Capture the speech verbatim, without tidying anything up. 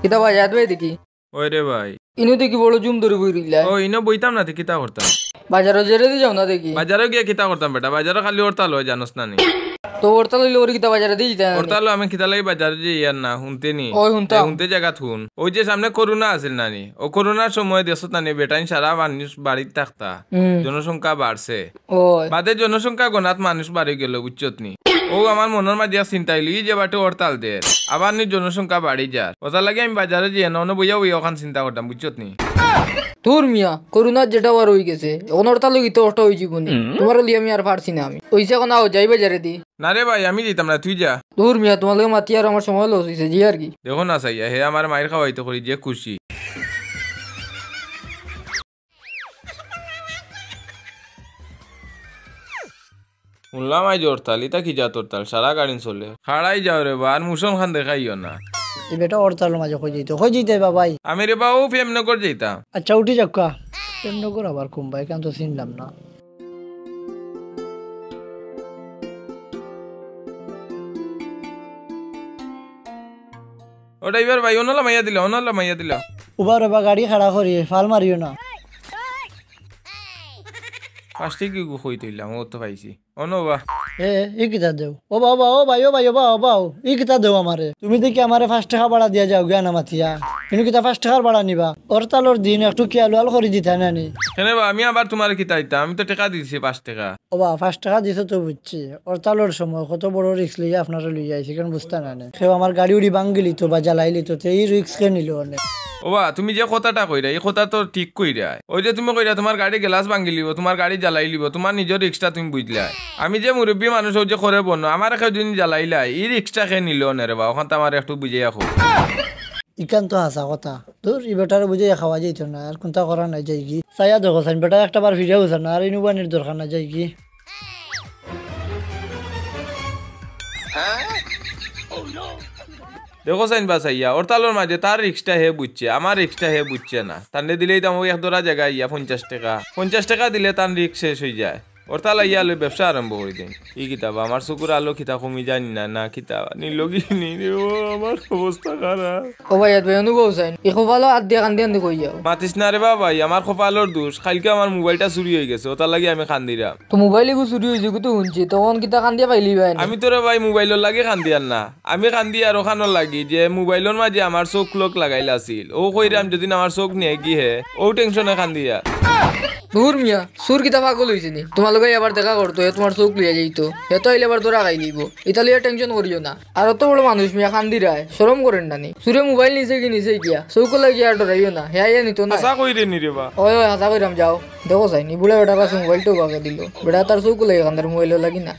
কিতা বাজার ভাই দেখি? ওই রে ভাই। ইনো দেখি বড় জুম ধরি বই রইলা। ও, ইনো বইতাম না, তে কিতা করতাম? বাজারো যেরে দি যাও না দেখি। বাজারো গিয়া কিতা করতাম বেটা? বাজারো খালি হরতাল অয়, জানোস না নি? তো হরতাল অইলে ওরে কিতা বাজারে দি যাইতা না নি? হরতাল আমি কিতা লাগি বাজারো যাইয়ার না, হুনতে নি? ওই হুনতাম। এ, হুনতে জাগাত হুন। ওই যে সামনে করোনা আছিল না নি? ও করোনার সময় দেখছত না নি, বেটাইন সারা মানুষ বাড়িত থাকতা। হুম। জনসংখ্যা বাড়ছে। ওই। বাদে জনসংখ্যা গণাত মানুষ বাড়ি গেল, বুঝছত নি? ও আমার মনর মাঝে এক চিন্তা অইল, ই যে বাটে হরতাল দের, আবার নি জনসংখ্যা বাড়ি যার। ওটার লাগি আমি বাজারো যাইয়ার না, অনো বইয়া বইয়া অখান চিন্তা করতাম, বুঝছত নি? ধুর মিয়া, করোনার যেটা আর অই গেছে, অখন হরতাল অইতে অটা অই যিবো নি। তোমারে লইয়া আমি আর পারছি না আমি। অইছে অখন আও, যাই বাজারে দি। না রে ভাই, আমি যাইতাম না, তুই যা। ধুর মিয়া, তোমার লগে মাতি আর আমার সময় loss অইছে, জি আর কি। দেখো না চাইয়া, হে আমার মাইর খাওয়াইতে করি যে খুশি। হুনলাম আইজ হরতাল, ইতা কি জাত হরতাল? সারা গাড়ি চলে। খাড়াই যাও রে বা, আর মুসন খান দেখাইও না। ই বেটা হরতালর মাঝে কই যাইতো, কই যাইতে বা ভাই? আমি রে বা, ও প্রেমনগর যাইতাম। আচ্ছা, উঠি যাউক্কা। প্রেমনগর আবার কুনবায়, ইখান তো চিনলাম না। ও driver ভাই, অনো লামাইয়া দিলা, অনো লামাইয়া দিলা। উবা রে বা, গাড়ি খাড়া করি, ফাল মারিও না। পাঁচ টেকা কি কই থইলাম, ও তো পাইছি। অনো বা। এ, ই কিতা দেও? ও বা, ও বা, ও ভাই, ও ভাই, ও বা, ও বা, ও। ই কিতা দেও আমারে? তুমি দেখি আমারে পাঁচ টেকা ভাড়া দিয়া যাওগিয়া না মাতিয়া। ইনো কিতা পাঁচ টেকার ভাড়া নিবা? হরতালর দিন একটু খিয়াল-উয়াল করি দিতা না নি? কেনে বা, আমি আবার তোমারে কিতা দিতাম? আমি তো টেকা দিছি পাঁচ টেকা। ও বা, পাঁচ টেকা দিছো তো বুঝছি। হরতালর সময় কত বড় risk লইয়া আপনারে লইয়া আইছি, কেনে বুঝতা না নি? কেউ আমার গাড়ি-উড়ি ভাঙ্গিলিতো বা জ্বালাইলিতো, তে ই risk কে নিলো অনে? ও বা, তুমি যে কথাটা কইরা, ই কথা তো ঠিক কইরা। ওই যে তুমি কইরা তোমার গাড়ি গ্লাস ভাঙ্গিলিবো, তোমার গাড়ি জ্বালাইলিবো, তোমার নিজর risk টা তুমি বুঝলায়। আমি যে মুরব্বি মানুষ, ওই যে করে বনো, আমারে কেউ যদি জ্বালাইলায়, ই risk টা কে নিলো অনে রে বা, অখান তো আমারে একটু বুঝাইয়া কও। ইখান তো হাছা কথা। ধুর, ই বেটারে বুঝাইয়া খাওয়া যাইতো না, আর কুনতা করা নাই, যাইগি। চাইয়া দেখো চাইন, বেটা একটা বার ফিরিয়া বুঝা না, আর ইনুবানির দরকার না, যাইগি। দেখো চাইন বা চাইয়া, হরতালর মাঝে তার risk টা হে বুঝছে, আমার risk টা হে বুঝছে না। তানরে দিলেই দাম ওই এক ধরা জায়গায় ইয়া পঞ্চাশ টেকা। পঞ্চাশ টেকা দিলে তান risk শেষ অই যায়। হরতাল আইয়া লই ব্যবসা আরম্ভ করি দেইন। ই কিতা বা, আমার চকুর আলো কিতা কমি যায়নি না, না কিতা বা, নিলগি নি রে, ও আমার অবস্থা খারাপ। ও ভাই, এত অনুভব চাইন, ই কপালো আত দিয়া কান্দি কান্দি কই যাও। মাতিস না রে বা ভাই, আমার কপালর দোষ। কাইলকে আমার মোবাইলটা চুরি অই গেছে, ওটার লাগি আমি কান্দিরাম। তো মোবাইল এগু চুরি অইছে, এগু তো হুনছি, তখন কিতা কান্দিয়া পাইলি বা না? আমি তো রে ভাই মোবাইলর লাগি কান্দিয়ার না, আমি কান্দিয়ার অখানর লাগি যে মোবাইলর মাঝে আমার চোখ লোক লাগাইল আছিল। ও কইরাম যদি না আমার চোখ নিয়ে গিয়ে হে, ও tension এ কান্দিয়ার। ধুর মিয়া, চুর কিতা পাগল অইছে নি? তোমার লগে আবার দেখা করতো, হে তোমার চোখ লইয়া যাইতো, হে তো আইলে আবার ধরা খাইলিবো। ইতা লইয়া tension করিও না। আর অত বড় মানুষ মিয়া কান্দিরায়, শরম করের না নি? চুরে মোবাইল নিছে কি নিছে গিয়া, চোখ লাগিয়া আর ডরাইও না, হে আইয়া নিতো না। হাছা কইরে নি রে বা? ওই, ওই, হাছা কইরাম, যাও। দেখো চাইন, ই বুড়া বেটার কাছে মোবাইলটাও বাগে দিল। বেটা তার চোখ লাগিয়া কান্দার মোবাইলও লাগি না।